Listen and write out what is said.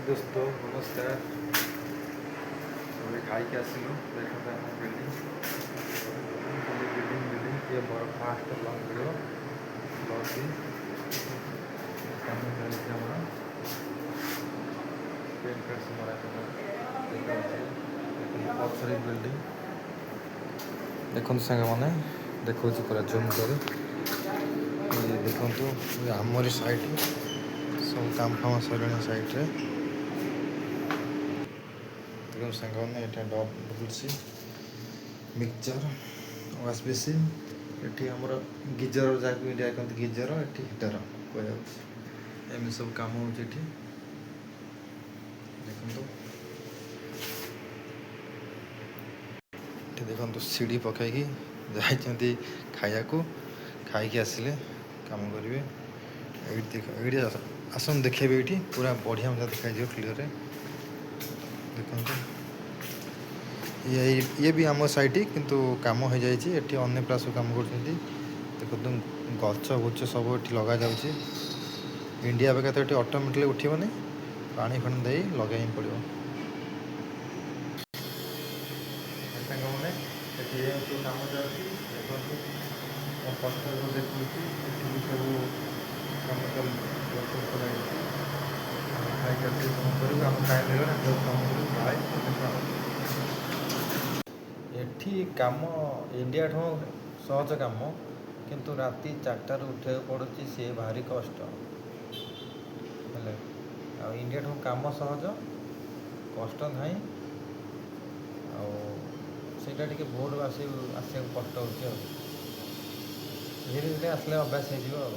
ଦୋସ୍ତ, ନମସ୍କାର। ଏବେ ଖାଇକି ଆସିଲୁ। ଦେଖନ୍ତୁ, ଆମ ବିଲ୍ଡିଂ, ଖାଲି ବିଲ୍ଡିଂ ବିଲ୍ଡିଂ। ଇଏ ମୋର ଫାଷ୍ଟ ବ୍ଲଗ୍ ଭିଡ଼ିଓ। ବ୍ଲଗ୍ଟି କାମ ଚାଲିଛି ଆମର। ପେଣ୍ଟ ଫେଣ୍ଟ ସବୁ ମରା ଦେଖାଯାଉଛି। ଦେଖନ୍ତୁ, ପଛରେ ବିଲ୍ଡିଂ ଦେଖନ୍ତୁ ସାଙ୍ଗମାନେ। ଦେଖାଉଛି ପୁରା ଜୁମ୍ କରି। ଇଏ ଦେଖନ୍ତୁ, ଇଏ ଆମରି ସାଇଟ୍। ସବୁ କାମ ଫାମ ସରିଲାଣି ସାଇଟ୍ରେ। ଦେଖନ୍ତୁ ସାଙ୍ଗମାନେ, ଏଇଟା double C mixture, wash basin. ଏଠି ଆମର ଗିଜର, ଯାହାକୁ ଇଣ୍ଡିଆ କହନ୍ତି ଗିଜର, ଏଠି ହିଟର କୁହାଯାଉଛି। ଏମିତି ସବୁ କାମ ହେଉଛି ଏଠି। ଦେଖନ୍ତୁ, ଏଠି ଦେଖନ୍ତୁ, ସିଡ଼ି ପକାଇକି ଯାଇଛନ୍ତି ଖାଇବାକୁ। ଖାଇକି ଆସିଲେ କାମ କରିବେ। ଏଇଠି ଦେଖ, ଏଇଠି ଆସନ୍ତୁ, ଦେଖେଇବେ। ଏଇଠି ପୁରା ବଢ଼ିଆ ମଜା ଦେଖାଯିବ କ୍ଲିଅରରେ। ଦେଖନ୍ତୁ, ଇଏ ଇଏ ବି ଆମ ସାଇଟ୍, କିନ୍ତୁ କାମ ହେଇଯାଇଛି। ଏଠି ଅନ୍ୟ ପିଲା ସବୁ କାମ କରୁଛନ୍ତି। ଦେଖନ୍ତୁ, ଗଛ ବୁଛ ସବୁ ଏଠି ଲଗାଯାଉଛି। ଇଣ୍ଡିଆ ଅପେକ୍ଷା ତ ଏଠି ଅଟୋମେଟିକଲି ଉଠିବନି, ପାଣି ଫାଣି ଦେଇ ଲଗେଇ ହିଁ ପଡ଼ିବ। ସାଙ୍ଗମାନେ, ଏଠି ସବୁ କାମ ଚାଲିଛି। ଦେଖନ୍ତୁ, ମୋ ପଛରେ ସବୁ ଦେଖଉଛି। ଏଠି ବି ସବୁ କାମ ଚାଲିଛି। ଗଛ ଫଛ ଲାଗିଛି। ଆମେ ଖାଇକି ଆସିକି କାମ କରିବୁ। ଆମ ଟାଇମ୍ ହେଇଗଲା, ଆମେ ଯାଉ କାମ କରିବୁ। ବାଏ। ଦେଖ, ଏଠି କାମ ଇଣ୍ଡିଆଠୁ ସହଜ କାମ, କିନ୍ତୁ ରାତି 4ଟାରୁ ଉଠିବାକୁ ପଡ଼ୁଛି। ସିଏ ଭାରି କଷ୍ଟ ହେଲେ। ଆଉ ଇଣ୍ଡିଆଠୁ କାମ ସହଜ, କଷ୍ଟ ନାହିଁ। ଆଉ ସେଇଟା ଟିକେ ଭୋରୁ ଆସିବାକୁ କଷ୍ଟ ହେଉଛି। ଆଉ ଧୀରେ ଧୀରେ ଆସିଲେ ଅଭ୍ୟାସ ହେଇଯିବ। ଆଉ